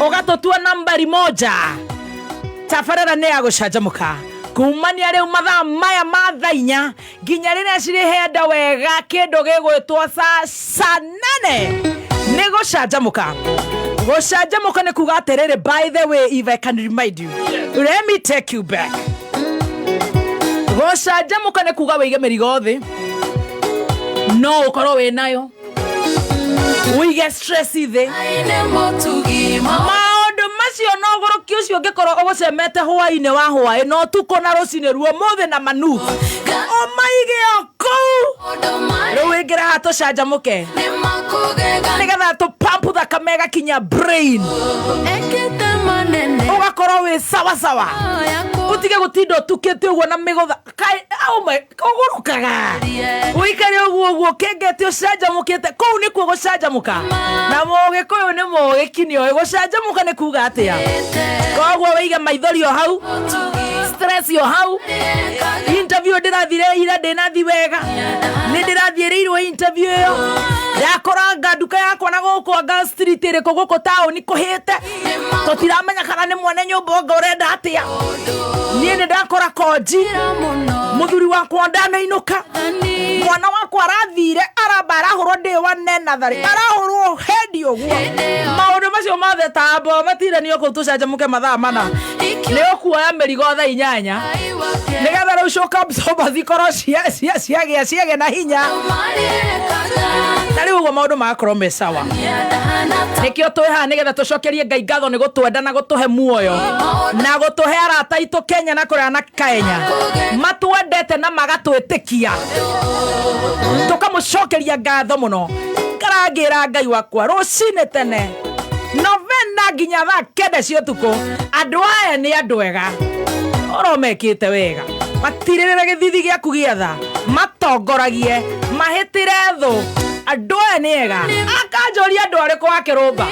Ũgatũtua nambari moja. Tabarĩra nĩ ya gũcanjamũka kumania rĩu mathaa maya ma thaa inya nginya rĩrĩa cirĩhenda wega kĩndũ gĩgwĩtwo saa nane nĩ gũcanjamũka. Gũcanjamũka nĩ kuga atĩrĩrĩ, by the way, if I can remind you, let me take you back. Gũcanjamũka nĩ kuga wĩige mĩrigo thĩ, no ũkorwo wĩ nayo, wĩige stress thĩ, maũndũ macio na ũgũrũki ũcio ũngĩkorwo ũgũcemete hwaĩ-inĩ wa hwaĩ na ũtukũ na rũcinĩ ruo mũthĩ na manu, ũmaige o kũu. Rĩu wĩingĩre haha tũcanjamũke nĩgetha tũpampu thakame ĩgakinya brain, ũgakorwo wĩ sawa sawa, ũtige gũtinda ũtukĩte ũguo na mĩgũtha. Kai oh my, ũgũrũkaga ũikare ũguo ũguo ũkengete ũcanjamũkĩte. Kũu nĩkuo gũcanjamũka, na Mũgĩkũyũ nĩ mũgĩki, nĩoĩ gũcanjamũka nĩ kuga atĩa. Koguo wĩige maithori o hau, stress o hau. Interview ndĩrathire ira ndĩnathi wega, nĩ ndĩrathiĩrĩirwo interview ĩyo, ndakoranga nduka yakwa na gũkũ anga street ĩrĩkũ gũkũ taũni kũhĩte, tũtiramenya kana nĩ mwene nyũmba anga ũrenda atĩa. Niĩ nĩ ndakora konji, mũthuri wakwa ndanainũka, mwana wakwa arathire aramba arahũrwo ndĩ wa nenatharĩ, arahũrwo hendi ũguo. Maũndũ macio mothe tambo matiranio kũu. Tũcanjamũke mathaa mana, nĩ ũkuoya mĩrigo thaa 8 nĩgetha rĩu shock absorbers ikorwo ciagĩa na hinya, na rĩu ũguo maũndũ magakorwo me sawa. Nĩkĩo twĩ haha, nĩgetha tũcokerie Ngai ngatho nĩ gũtwenda na gũtũhe muoyo na gũtũhe arata aitũ Kenya na kũraya na Kenya matwendete na magatwĩtĩkia. Tũkamũcokeria ngatho mũno. Ngarangĩra Ngai wakwa rũcinĩ tene novena nginya thaa 9 cia ũtukũ. Andũ aya nĩ andũ ega, oro mekĩte wega, matirĩrĩre gĩthithi gĩaku gĩa tha, matongoragie mahĩtĩre thũ. Andũ aya nĩ ega. Akanjũria andũ arĩkũ wa kĩrũmba.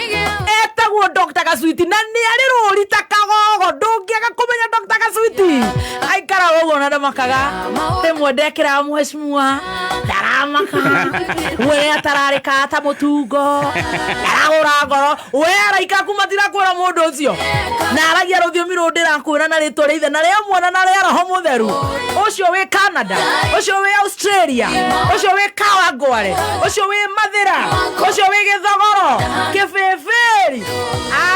Etagwo Dr. Gasuiti na nĩ arĩ rũri ta kagogo, ndũngĩaga kũmenya Dr. Gasuiti. Aikaraga ũguo na ndamakaga, rĩmwe ndekĩraga mheshimiwa ndaramaka, we atararĩka ta mũtungo, ndaragũra ngoro. We araika aku matirakwĩra mũndũ ũcio na aragia rũthiomi rũũ ndĩrakwĩra na rĩtwa rĩa ithe na rĩa mwana na rĩa Roho Mũtheru, ũcio wĩ Canada, ũcio wĩ Australia, ũcio wĩ Kawangware, ũcio wĩ Mathĩra, ũcio wĩ Gĩthogoro Kĩbĩbĩri.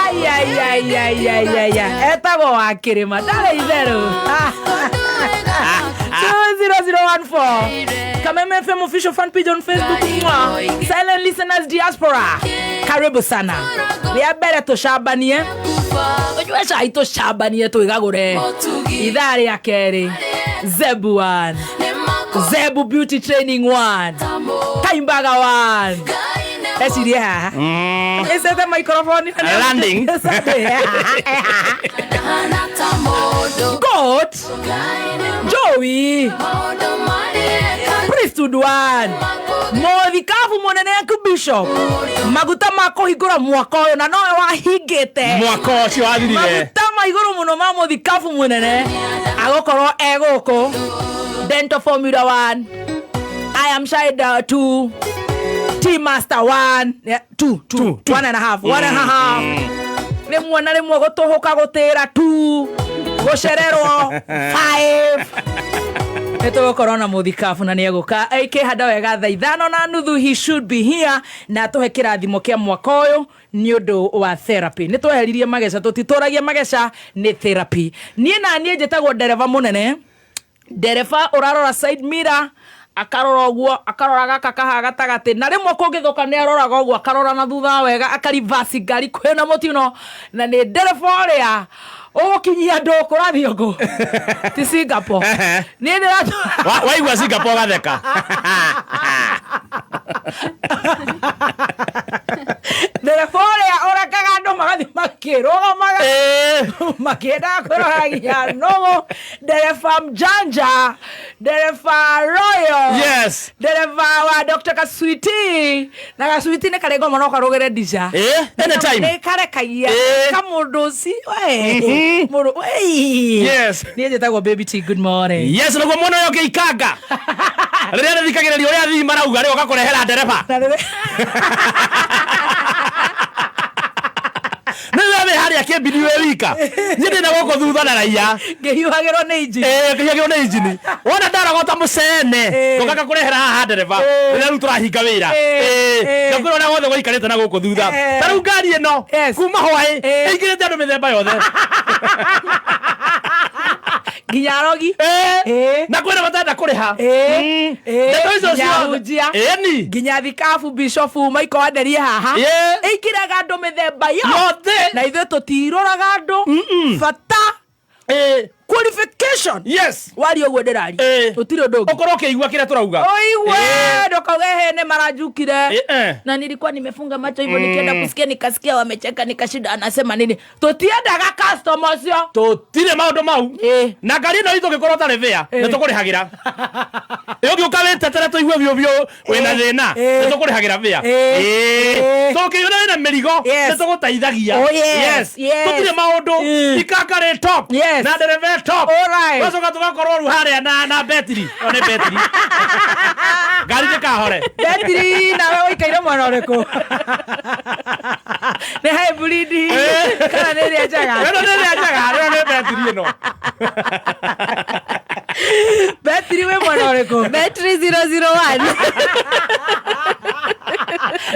Aiaiaiaiaiaia, etagwo wa kĩrĩma, ndarĩ itherũ. 20014 Kameme FM official fan page on Facebook. Mwah. Silent listeners diaspora, karibu sana. Rĩa mbere tũcambanie, tũnyue cai, tũcambanie, twĩgagũre. Ithaa rĩa kerĩ, Zebu 1, Zebu Beauty Training 1, Kaimbaga 1. Ecirie haha ĩcete microphone. Landing. God Joey Priesthood 1, mũthikabu mũnene aku bishop, maguta ma kũhingũra mwaka ũyũ na nowe wahingĩte mwaka ũcio wathirire. Maguta ma igũrũ mũno ma mũthikabu mũnene agũkorwo e gũkũ. Dental Formula 1, I am Shida 2, T Master 1, yeah, 2 2, 1 and a half, 1 and a half, rĩmwe na rĩmwe gũtũhũka, gũtĩra 2, gũcererwo 5. Nĩ tũgũkorwo na mũthikabu na nĩ egũka ĩkĩhanda wega thaa 5:30. He should be here na atũhe kĩrathimo kĩa mwaka ũyũ nĩ ũndũ wa therapy. Nĩ tweheririe mageca, tũtitũragia mageca, nĩ therapy. Niĩ na niĩ njĩtagwo ndereba mũnene, ndereba ũrarora side mirror, akarora ũguo, akarora gaka kaha gatagatĩ, na rĩmwe kũngĩthũka nĩ aroraga ũguo, akarora na thutha wega, akarivasi ngari kwĩna mũtino, na nĩ ndereba ũrĩa ũgũkinyia andũ kũrathiĩ ũguo ti Singapore. Niĩ ndĩra Waigua Singapore gatheka. Ndereba ũrĩa ũrekaga andũ magathiĩ makĩrũgamaga makĩendaga kwĩroragia nũgũ, ndereba mjanja, ndereba royal, ndereba wa Dr. Kaswiti. Na Kaswiti nĩ karĩ ngoma no karũgĩre ndica. Anytime. Nĩ karekagia kamũndũ ũci we mũndũ we. Niĩ njĩtagwo Baby T, good morning. Yes, naguo mwana ũyũ ũngĩikanga rĩrĩa rĩthikagĩrĩria ũrĩa athii marauga rĩ, ũgakũrehera ndereba. Na rĩrĩa nĩ Harĩa kĩmbini wĩ wika, niĩ ndĩ na gũkũ thutha na raia. Ngĩhiũhagĩrwo nĩ injini. Ĩĩ, ngĩhiũhagĩrwo nĩ injini. Wona ndarogota mũcene, ngoka ngakũrehera haha ndereba rĩrĩa rĩu tũrahinga wĩra. Ĩĩ, ngakwĩra ũrĩa wothe waikarĩte na gũkũ thutha. Ta rĩu ngari ĩno kuma hwaĩ ĩingĩrĩte andũ mĩthemba yothe. Nginya arogi. Na kwĩna matarenda kũrĩha. Ndeto icio Nginya ciothe. ahunjia. Ĩni. Nginya thikabu, bishofu Michael Wanderie haha. Ĩingĩraga andũ mĩthemba yothe. Na ithuĩ tũtiroraga andũ, bata qualification. Waria ũguo ndĩraria, gũtirĩ ũndũ ũngĩ. Ũkorwo ũkĩigua kĩrĩa tũrauga. Ũigue, ndũkauge he nĩ maranjukire na nilikuwa nimefunga macho hivyo, nikienda kusikia nikasikia wamecheka, nikashinda anasema nini. Tũtiendaga customer ũcio. Tũtirĩ maũndũ mau. Na ngari ĩno itũ ũngĩkorwo ũtarĩ bĩa, nĩ tũkũrĩhagĩra. Ũngĩũka wĩtetere tũigue biũ biũ wĩna thĩna, nĩ tũkũrĩhagĩra bĩa. Tũngĩona wĩna mĩrigo, nĩ tũgũteithagia. Oh, yes. Tũtirĩ maũndũ. Ikanga rĩ top na ndereba e top. Alright. Tũgacoka tũgakorwo rĩu harĩa na betiri. Ĩyo nĩ betiri, ngari ndĩkahore. Betiri, nawe ũikaire mwena ũrĩkũ? Nĩ hybrid kana nĩ ĩrĩa njega? Ĩno nĩ ĩrĩa njega, ĩno nĩ betiri ĩno. Betiri, wĩ mwena ũrĩkũ? Battery 001.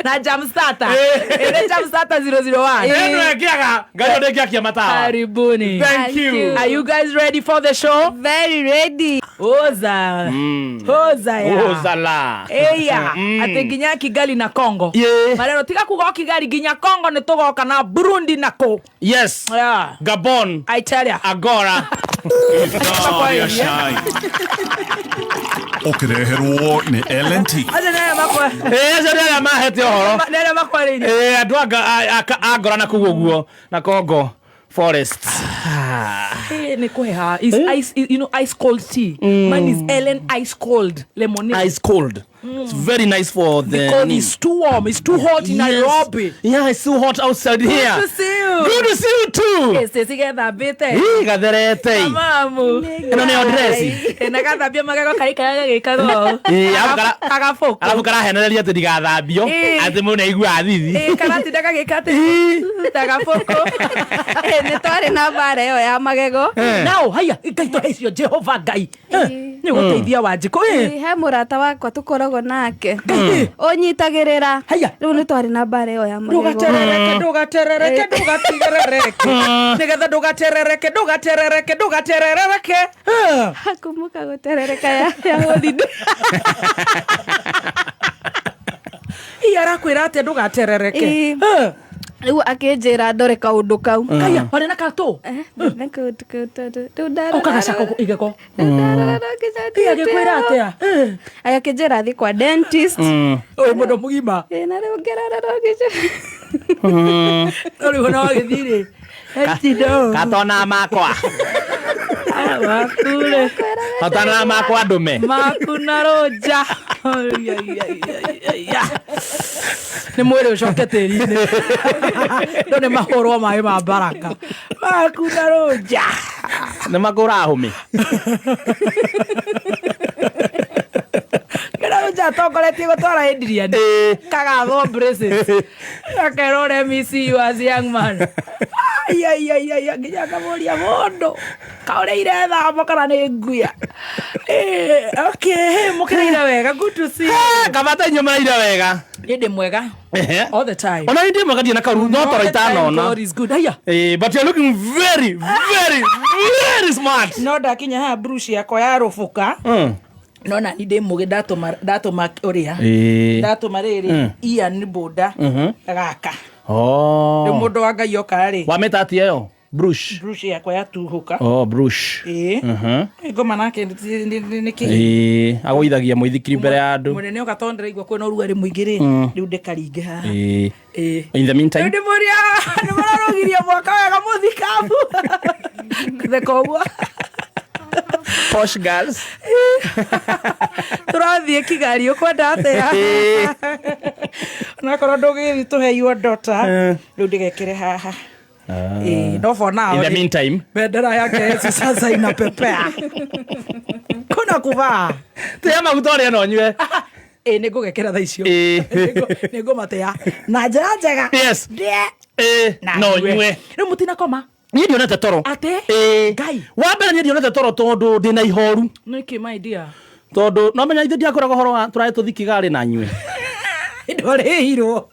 Na jump starter. Ĩrĩ jump starter 001. Ĩno ĩngĩaga ngari ĩyo ndĩngĩakia matawa. Karibuni. Thank you. Are you guys ready for the show? Very ready. Oza. Oza ya. Ozala. Eya, atĩ nginya Kigali na Congo. Marero tiga kuga o Kigali, nginya Congo nĩ tũgoka, na Burundi na kũ. Yeah. Gabon. I tell ya. Agora. Ũkĩreherwo nĩ L&T. Acio nĩ arĩa makwa. Acio nĩ arĩa mahete ũhoro. Nĩ arĩa makwarĩirie. Andũ Angora na kũu ũguo na Congo forest. Eh, nĩ kũheha. Is ice, ice cold tea. Mine is Ellen ice cold lemonade. Ice cold. It's very nice for the Because knee. it's too warm, it's too hot in Nairobi. Yeah, it's too hot outside here. Good to see you. Good to see you too. Ĩcĩcigethambĩte. Ĩ, gatherete. Mamu. Ĩno nĩyo dress. Na gathambia magego karikaraga gĩkago. Ĩ, Agabũkũ. Arabu karahenereria atĩ ndigathambio, atĩ mũndũ nĩaiguaga thithi. Ĩ, karatinda gagĩka atĩ tagabũkũ. Nĩ twarĩ na mbara ĩyo ya magego. Nao haya, Ngai tũhe icio, Jehova Ngai nĩ gũteithia Wanjikũ. He mũrata wakwa tũkoragwo nake ũnyitagĩrĩra. Haya. Rĩu nĩ twarĩ na mbara ĩyo ya magego. Ndũgaterereke, ndũgaterereke, ndũgatigerereke, nĩgetha ndũgaterereke, ndũgaterereke, ndũgaterereke. Hakumuka gũterereka ya holiday. Iya, arakwĩra atĩa ndũgaterereke? Rĩu akĩnjĩra ndore kaũndũ kau. Kaya warĩ na katũ. Na kaũndũ kau tondũ rĩu ndarora. Ũkagacaka igego. Rĩu ndarora ngĩcaria. Agĩkwĩra atĩa? Agakĩnjĩra thiĩ kwa dentist. Ũyũ mũndũ mũgima. Na rĩu ngĩrora ngĩcaria. No rĩu ona wagĩthiĩ rĩ Katona makwa. Makurĩ. Katona makwa ndũme. Maku na rũnja nĩ mwĩrĩ ũcoke tĩri-inĩ, no nĩ mahũrwo maĩ ma baraka maku na rũnja. Nĩ makũra hũmĩ. Kĩra rũnja atongoretie gũtwara Adrian kagathwo braces, gakerwo, "Let me see you as young man." Ai, ai, ai, ai, nginya ngamũria mũndũ kaũrĩire thambo kana nĩ nguya. Okay, mũkĩrĩire wega? Good to see you. Kabata inyuĩ maraire wega? Niĩ ndĩ mwega all the time. Ona ndĩ mwega, ndirĩ na karu no toro All the time. itanona. God is good. Haya. But you're looking very, very, very smart. No ndakinya haha brush yakwa ya rũbũka, no nani ndĩ mũgĩ, ndatũma ũrĩa ndatũma rĩrĩ Ian Boda gaka. Rĩu mũndũ wa Ngai oka rĩ. Wamĩta atia ĩyo brush? Brush yakwa yatuhũka. Oh, brush. Ĩĩ, ngoma nake nĩ kĩ. Agũithagia mũithikiri mbere ya andũ. Mũnene oka, tondũ ndĩraigua kwĩna ũrugarĩ mũingĩ rĩ, rĩu ndĩkaringe haha. In the Rĩu meantime, ndĩmũria nĩ mũrarũgirie mwaka wega mũthikabu theka ũguo. Posh girls. Tũrathiĩ Kigali, ũkwenda atĩa? Onakorwo ndũgĩthiĩ tũhe your daughter, rĩu ndĩgekĩre haha. No for now. In the meantime, bendera yake Yesu sasa inapepea kuna kuvaa. Tia maguta ũrĩa no nyue. Ĩ, nĩ ngũgekĩra thaa icio. Nĩ ngũmatea na njĩra njega. Ndĩe. No nyue. Rĩu mũtinakoma? Niĩ ndionete toro. Atĩ? Ĩĩ. Ngai. Wa mbere niĩ ndionete toro tondũ ndĩna ihoru. Nĩkĩ, my dear? Tondũ no menya ithuĩ ndiakwĩraga ũhoro wa tũraĩ tũthi Kigali na nyue. Ndwarĩhirwo.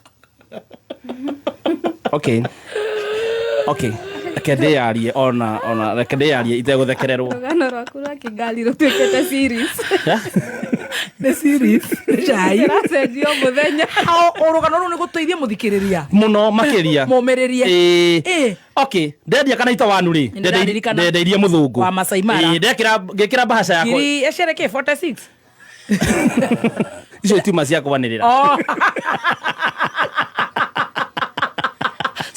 Okay, reke ndĩyarie, ona reke ndĩyarie itegũthekererwo. Rũgano rwaku rwa Kigali rũtuĩkĩte series. Nĩ series, nĩ cai. Ĩracenjio mũthenya. Rũgano rũu nĩ gũteithia mũthikĩrĩria. Mũno makĩria. Mũmĩrĩrie. Ĩĩ. Ĩĩ. Okay, ndendia kana itawanu rĩ, Nĩ ndĩraririkana. ndendeirie mũthũngũ Wa Masai Mara. Ĩĩ, ndekĩra ngĩkĩra mbahaca yakwa. Ngiri ecere kĩ 46. Icio itiuma cia kwanĩrĩra. Oh.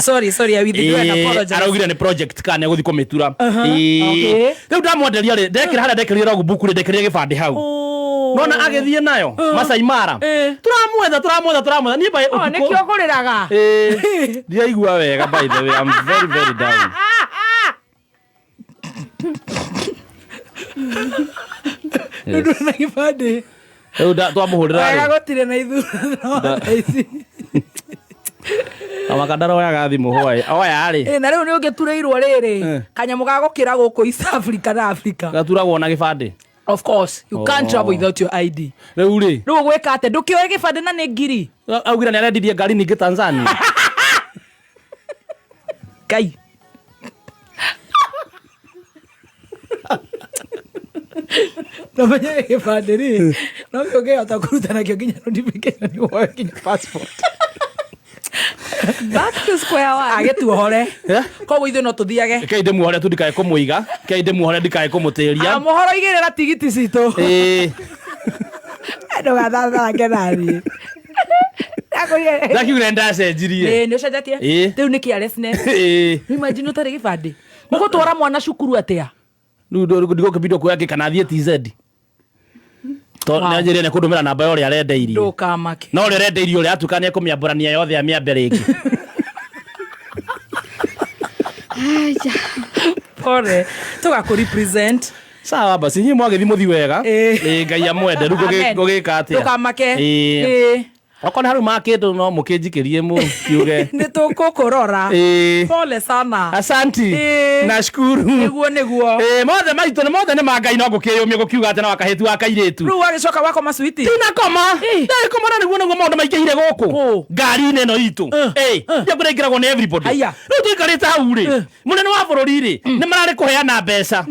Sorry, sorry, I withdraw and Ĩĩ, apologize. Araugire nĩ project kana nĩ egũthiĩ kũmĩtura. Okay. Rĩu ndamwenderia rĩ, ndekĩra harĩa ndekĩrire logbook rĩ, ndekĩrire gĩbandĩ hau. Oh. Nona agĩthiĩ nayo Masai Mara. Tũramwetha, tũramwetha, tũramwetha niĩ by Oh, ũtukũ. nĩkĩo ngũrĩraga. Ĩĩ, ndiraigua wega, by the way I'm very very down. Yes. Ndũrĩ na gĩbandĩ. Rĩu twamũhũrĩra Wega rĩ, gũtirĩ na ithurano thaa ici. Kamaka ndaroyaga thimũ hwaĩ oya rĩ. Ĩ, na rĩu nĩ ũngĩturĩirwo rĩrĩ kanyamũ ga gũkĩra gũkũ East Africa na Africa. Gaturagwo na gĩbandĩ. Of course, you can't Oh. travel without your ID. Rĩu rĩ, Rĩu ũgwĩka atĩa? Ndũkĩoe gĩbandĩ na nĩ ngiri. Augire nĩ arendirie ngari ningĩ Tanzania. Ngai. Namenye gĩbandĩ rĩ, no kĩo ũngĩhota kũruta nakĩo nginya notification woe nginya passport. Back to square one. Agĩtuohore. Eh? Koguo ithuĩ no tũthiage. Rekei ndĩmuohore tu ndikae kũmũiga, rekei ndĩmuohore ndikae kũmũtĩria. Mũhoro igĩrĩra tigiti citũ. Ĩĩ. Ndũgathathange naniĩ. Ndakiugire nĩndacenjirie. Nĩ ũcenjetie. Ĩĩ. Rĩu nĩ carelessness. Ĩĩ. Rĩu imagine ũtarĩ gĩbandĩ, mũgũtwara mwana cukuru atĩa? Rĩu ndigũkĩbindwo kuoya kĩ kana athiĩ TZ. Wow. Nĩanjĩrire nĩ kũndũmĩra namba ya ũrĩa arendeirie. Ndũkamake. No ũrĩa arendeirie ũrĩa atuĩka nĩekũmĩambũrania yothe amĩambe rĩngĩ. Aya. Pole, tũgakũ represent. Sawa basi, inyuĩ mwagĩthiĩ mũthi wega. Ĩĩ. Ĩĩ, Ngai amwende. Rĩu Amen. ngũgĩka atĩa? Ndũkamake. Ĩĩ. Ĩĩ. Okorwo nĩ harĩ ma kĩndũ no mũkĩnjikĩrie mũkiuge. Nĩ tũkũkũrora. Ĩĩ. Pole sana. Asanti. Ĩĩ. Nashukuru. Nĩguo, nĩguo. Ĩĩ, mothe maitũ nĩ mothe nĩ ma Ngai, no ngũkĩyũmia gũkiuga atĩ no akahĩtu wa kairĩtu. Rĩu wagĩcoka wakoma switi. Tinakoma. Ĩĩ. Ndagĩkoma na nĩguo maũndũ maingĩhire gũkũ. Kũ? Ngari-inĩ ĩno itũ. Ĩĩ, ndiakwĩra ĩingĩragwo nĩ everybody. Haiya. Rĩu tũikarĩte hau rĩ, mũnene wa bũrũri rĩ, nĩ mararĩ kũheana mbeca.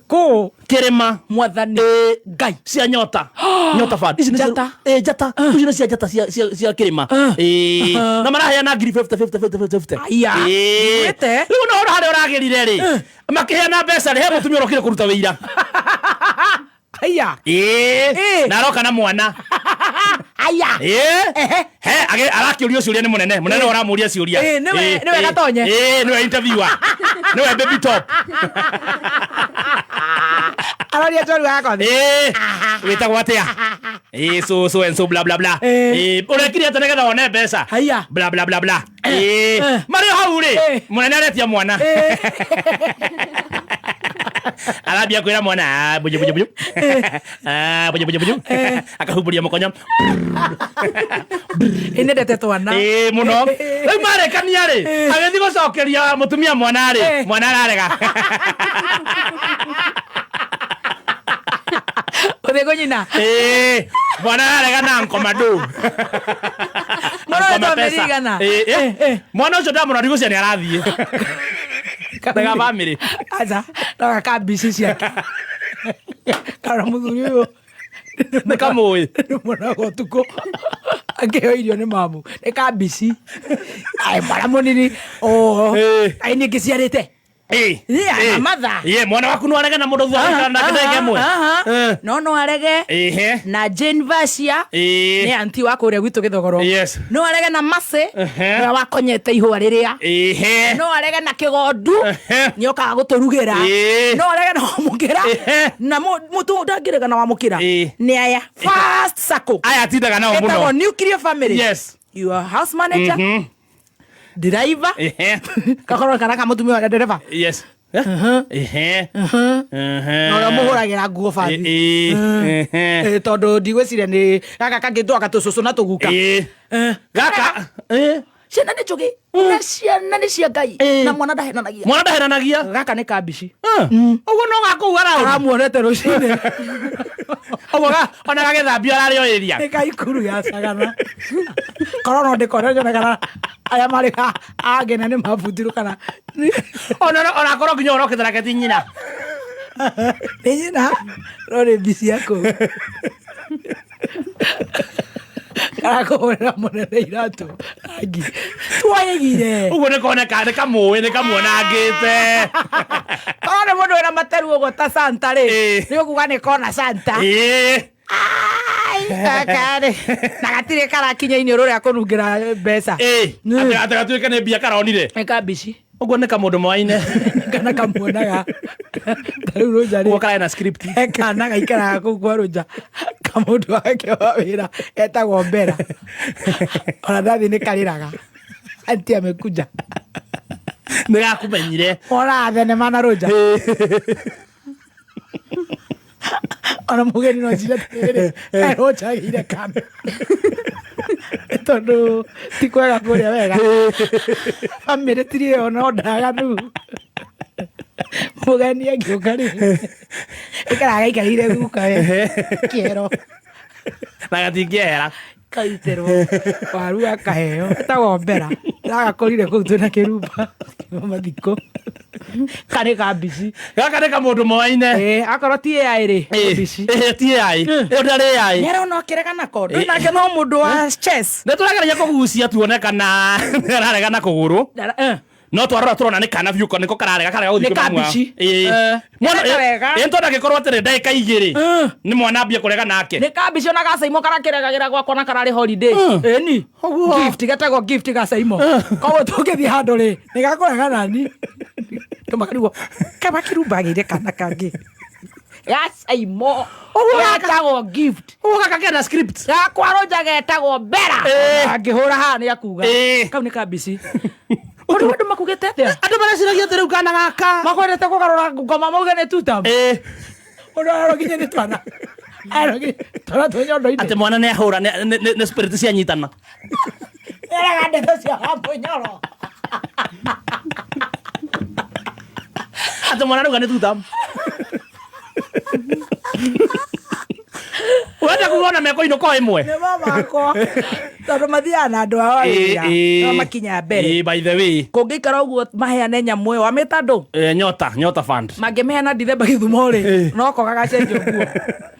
Kũ? Kĩrĩma. Mwathani. Ĩĩ. Ngai. Cia nyota. Nyota fund. Ici nĩ cia- Njata. Ĩĩ, njata. Ici nĩ cia njata cia kĩrĩma. Ĩĩ. Na maraheana ngiri 50 50 50 50 50. Aya. Ĩĩ. Njiguĩte. Rĩu no ũhoro harĩa ũragĩrire rĩ, makĩheana mbeca rĩ, he mũtumia ũrokire kũruta wĩira. Aya. Ĩĩ. Ĩĩ. Na aroka na mwana. Aya. Ĩĩ. He arakĩũrio ciũria nĩ mũnene. Mũnene ũramũria ciũria. Ĩĩ, nĩwe- Ĩĩ, nĩwe ĩĩ. Gatonye. Ĩĩ, nĩwe interviewer. Nĩwe baby top. Aroria njorua yakwa. Ĩĩ. Wĩtagwo atĩa? Ĩĩ, so so and so bla bla bla. Ĩĩ. Ĩĩ, ũrekire atĩa nĩgetha wone mbeca? Haiya. Bla bla bla bla. Ĩĩ. Marĩ o hau rĩ, Ĩĩ. mũnene aretia mwana. Arambia kwĩra mwana, "Ah, buju buju buju. Ah, buju buju buju." Akahumbũria mũkonyo. Ĩ, nĩndete twana. Ĩĩ, mũno. Rĩu marekania rĩ, agĩthiĩ gũcokeria mũtumia mwana rĩ, Ĩĩ. mwana ararega. Ũthiĩ kũnyina. Ĩĩ, mwana ararega na nkomando. Mwana ũyũ Nkoma pesa. twamĩririgana. Ĩĩ, ĩĩ. Ĩĩ. Mwana ũcio ndamũrora ndigũcia nĩ arathiĩ. Ndega bamĩrĩ. Aca, no gakambici ciake. Karora mũthuri ũyũ. Nĩ kamũĩ. Nĩmuonaga ũtukũ akĩheo irio nĩ mamu. Nĩ kambici. Ai, mwana mũnini. Oh. Ĩĩ. Ai, niĩ ngĩciarĩte. Ĩĩ. Yeah, Ĩĩ. na mother. Ĩĩ, mwana waku no arege na mũndũ thutha wa gũikara nake ndagĩka ĩmwe. Ĩĩ. No no arege Ĩhĩ. na Jane Vacia. Ĩĩ. Nĩ anti wa kũrĩa gwitũ Gĩthogoro. Yes. No arege na Mercy. Ehe. Ũrĩa wakonyete ihũa rĩrĩa. Ĩhĩ. No arege na kĩgondu. Ehe. Nĩokaga gũtũrugĩra. Ĩĩ. No arege na wamũkĩra. Ehe. Na mũtũ ndangĩrega na wamũkĩra. Ĩĩ. Nĩ aya first circle. Aya atindaga nao Ĩtagwo mũno. nuclear family. Yes. Your house manager. Driver. Ehe. Gakorwo kana ka mũtumia wa ndereba. Yes. Ehe. Ehe. Na ũrĩa mũhũragĩra nguo bathi. Ĩĩ. Ehe. Ĩ, tondũ ndigwĩciria nĩ gaka kangĩ twaka tũcũcũ na tũguka. Ĩĩ. Gaka. Ĩĩ. Ciana nĩ njũgĩ na ciana nĩ cia Ngai Ĩĩ. na mwana ndahenanagia. Mwana ndahenanagia. Gaka nĩ kambici. Ũguo no gakũu araũndũ. Aramuonete rũcinĩ. Ũguo ona gagĩthambio ararĩ o area. Nĩ kaikuru ya cagana. Korwo no ndĩkore nyone kana arĩa marĩ angena nĩ mabutirwo kana Ona onakorwo nginya ũrokĩte nake ti nyina. Nĩ nyina no nĩ mbici ya kũu. Karakũhũrĩra mũnene iratũ rangi. Twaigire. Ũguo nĩ koneka nĩ kamũĩ nĩ kamuonangĩte. Korwo nĩ mũndũ wĩna materu ũguo ta Santa rĩ, Ĩĩ. nĩ ũkuga nĩ kona Santa. Ĩĩ. Ai, gaka rĩ. Na gatirĩ karakinya iniũrũ rĩa kũnungĩra mbeca. Ĩĩ. Nĩ. Atĩ gatuĩke nĩ mbia karonire. Nĩ kambici. Ũguo nĩ kamũndũ moaine. Kana kamuonaga. Ta rĩu Rũnja rĩ. Ũguo kararĩ na script. He kana gaikaraga kũu kwa Rũnja kamũndũ wake wa wĩra etagwo Mbera. Ona ndathiĩ nĩ karĩraga. Anti amekuja. Nĩ gakũmenyire. Monaga thenema na Rũnja. Ona mũgeni no anjĩre atĩrĩrĩ, kaĩ Rũnja agĩire kana. Tondũ ti kwega kũrĩa wega. Bamĩrĩ ti ĩyo no ndaganu. Mũgeni angĩũka rĩ, aikaraga gaikarĩire guka we kĩero. Na gatingĩehera. Kaitĩrwo waru akaheo etagwo Mbera. Ndagakorire kũu twĩna kĩrumba mathiko. Karĩ kambici. Gaka nĩ kamũndũ moaine. Ĩĩ, akorwo ti AI rĩ, Ĩĩ. mbici. Ĩĩ, ti AI. Ĩyo ndĩarĩ AI. Nĩarona ũkĩrega nako. Ndũrĩ nake no mũndũ wa chess. Nĩ tũrageria kũgucia tuone kana nĩ ararega na kũgũrũ. No twarora tũrona nĩ kana biũ nĩko kararega karega gũthiĩ Nĩ kwĩ mamu wao. kambici. Ĩĩ. Eh. Mwana Nĩareka wega. ĩĩ tondũ angĩkorwo atĩrĩ ndagĩka igĩrĩ nĩ mwana ambie kũrega nake. Nĩ kambici ona gacaimo karakĩregagĩra gwakwa na kararĩ holiday. Ĩni. Gift getagwo gift gacaimo. Koguo tũngĩthiĩ handũ rĩ, nĩ gakũrega nani. Tũmakarigwo kaba kĩrumba agĩire kana kangĩ. Gacaimo. Ũguo gaka- Getagwo gift. Ũguo gaka kena script. Gakwa Rũnja getagwo Mbera. Ĩĩ. Angĩhũra haha nĩ akuga. Ĩĩ. Kau nĩ kambici. Ũndũ andũ makugĩte atĩa? Andũ mareciragia atĩ rĩu kana gaka. Makwendete kũgarũra ngoma mauge nĩ tutam. Ĩĩ. Ũndũ arokinya nĩ twana. Arokinya twana twĩ nyondo-inĩ. Atĩ mwana nĩ ahũra nĩ spirit cianyitana. Nĩaraga ndeto cia Wamũnyoro. Atĩ mwana rauga nĩ tutam. Wenda kuga ona mekũinũka o ĩmwe. Nĩ mamakwa. Tondũ mathiaga na andũ ao a wĩra. Ĩĩ, No makinya mbere. Ĩĩ, by the way. Kũngĩikara ũguo maheane nyamũ ĩyo wamĩta ndũ? Nyota, Nyota Fund. Mangĩmĩheana Dithemba gĩthumo rĩ, no ko gagacenjio nguo.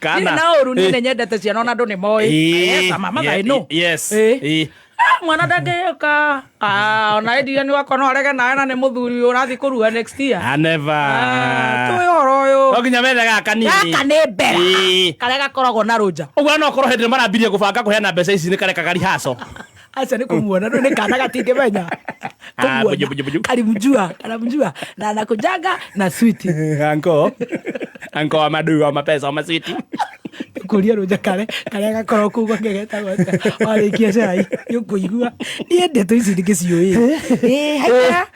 Kana. Ndirĩ na ũru niĩ nĩ nyendete ciana ona andũ nĩ moĩ. Ĩĩ. Yes, I'm a mother, I know. Yes. Ĩĩ. Ĩĩ. Ah, mwana ndangĩũka. Ah, ona endia nĩ wakwa no arege nawe na nĩ mũthuri ũrathiĩ kũrua next year. Ah, never. Ah, tũĩ ũhoro ũyũ. No nginya methe gaka nini. Gaka nĩ Mbera. Ĩĩ. Karĩa gakoragwo na Rũnja. Ũguo no korwo hĩndĩ ĩrĩa marambirie gũbanga kũheana mbeca ici nĩ karekaga rihaco. Aca nĩ kũmuona ndũ nĩ kana gatingĩmenya. Ah, Kũmuona. buju, buju, buju. Kalimjua, kanamjua na anakujanga na switi. Anko. Anko wa madu wa mapesa wa maswiti. Kũria Rũnja kare karĩa gakoragwo kũu gwake getagwo atĩa warĩkia cai nĩ ũkũigua niĩ ndeto ici ndĩgĩciũĩ. Ĩĩ haiya.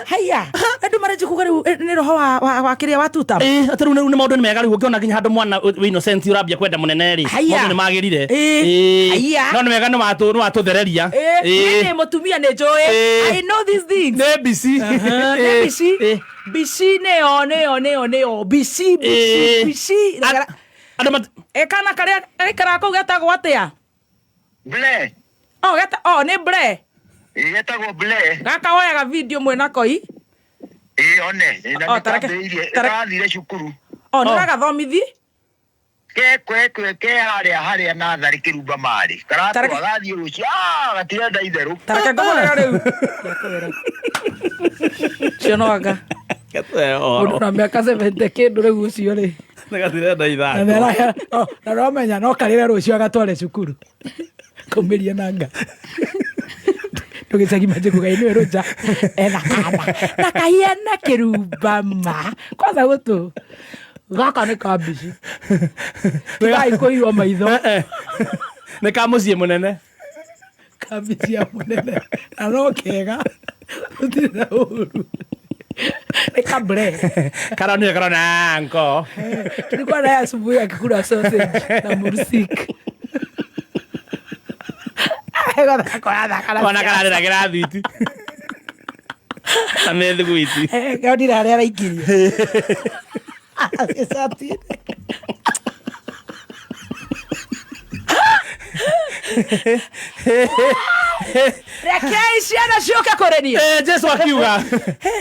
Haiya. Andũ marenji kuga rĩu nĩ roho wa kĩrĩa wa tutam. Ĩĩ, atĩ rĩu nĩ maũndũ nĩ mega rĩu ũkĩona nginya handũ mwana wĩ innocent ũrambia kwenda mũnene rĩ. Haiya. Maũndũ nĩ magĩrire. Ĩĩ. Ĩĩ. Haiya. No nĩ wega nĩ watũthereria. Ĩĩ, niĩ ndĩ mũtumia nĩ njũĩ. Ĩĩ. I know these things. Nĩ mbici. Nĩ mbici. Ĩĩ. Mbici nĩyo nĩyo nĩyo nĩyo mbici mbici Ĩĩ. mbici. Andũ mat- Ĩ kana karĩa gaikaraga kũu getagwo atĩa? Ble. Oh, geta oh nĩ Bre. Ĩ, getagwo Ble. Gaka woyaga video mwĩna koi. Ĩ, one. Ĩ, na Oh, tareke- nĩkambĩrĩirie- tareke- karathire cukuru. Oh, nĩ Oh. ũragathomithie? Ke kwe kwe ke harĩa harĩa natharĩ kĩrumba marĩ. Karatwa Tareke- gathiĩ rũciũ. Ah, gatirenda itherũ. Tareke ngũhũrĩra rĩu. Cio no anga. Mũndũ na mĩaka 70 kĩndũ rĩu ũcio rĩ. Gatirenda Na ithako. na nomenya no karĩre rũciũ agatware cukuru. Kaumĩria nanga. Ndũgĩcagi manjĩkuga nĩwe Rũnja ena kana na kahiana kĩrumba ma kwanza gũtũ gaka nĩ kambici tigai kũirwo maitho. Nĩ ka mũciĩ mũnene. Kambici ya mũnene na no kega gũtirĩ na ũru nĩ kambre. Karonire karona anko. Tulikuwa naye asubuhi akikula sausage na mursik. Kaĩ gũthaka ũrathaka na Ona kararĩragĩra thwiti. Na mĩthiguiti. Kaonire harĩa araikirie. Gĩcati-inĩ. Rekei ciana ciũke kũrĩ niĩ. Jesu akiuga.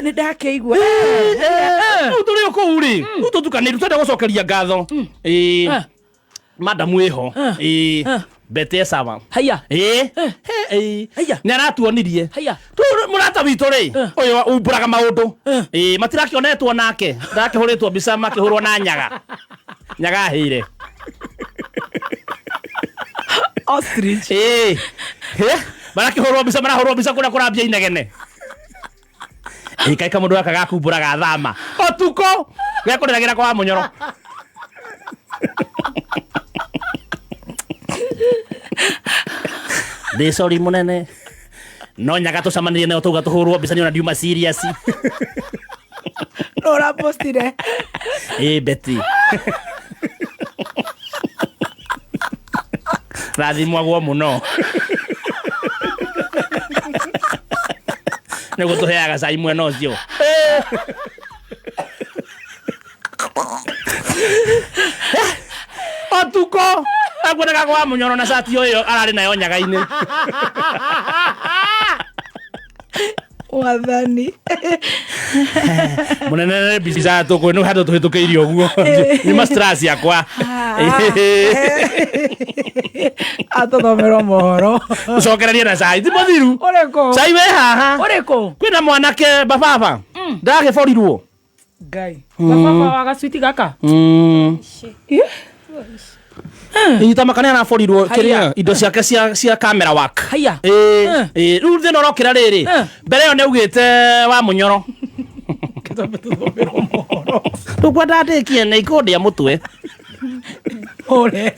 Nĩ ndakĩigua. Rĩu tũrĩ o kũu rĩ, rĩu tũtukanĩru twenda gũcokeria ngatho. Madamu ĩho. Bete sawa. Haiya. Haiya. Nĩ aratuonirie. Haiya. Mũrata witũ rĩ, ũyũ umbũraga maũndũ. Matirakĩonetwo nake. Ndakĩhũrĩtwo mbica makĩhũrwo na nyaga. Nyaga ahĩire. Ostrich. Marakĩhũrwo mbica, marahũrwo mbica kũrĩa kũrambia inegene. Kaĩ kamũndũ gaka gakumbũraga thama. Ũtukũ gekũrĩragĩra kwa mũnyoro. Ndĩ sorry mũnene. No nyaga tũcemanirie nayo tauga tũhũrwo mbica nĩ ona ndiuma serious. No ũrapostire. Betty. Rathimwagwo mũno. Nĩguo tũheaga cai mwena ũcio. Ũtukũ akuonaga kwa mũnyoro na cati o ĩyo ararĩ nayo nyaga-inĩ. Wathani. Mũnene nĩ mbica tũkũ nĩ handũ tũhĩtũkĩirie ũguo. Nyuma stress yakwa. Atũthomerwo mohoro. Tũcokererie na cai. Ti mũthiru. Ũrĩkũ? Cai wĩ haha. Ũrĩkũ? Kwĩna mwanake bababa. Ndagĩborirwo. Ngai. Baba wa gacwiti gaka. Inyita makane araborirwo Haiya. kĩrĩa indo ciake cia camera work. Haiya. Rĩu thĩna ũrokĩra rĩrĩ. Mbere ĩyo nĩaugĩte wa mũnyoro. Tũkwenda ndĩkie nĩ ikũndĩa mũtwe. Ũre.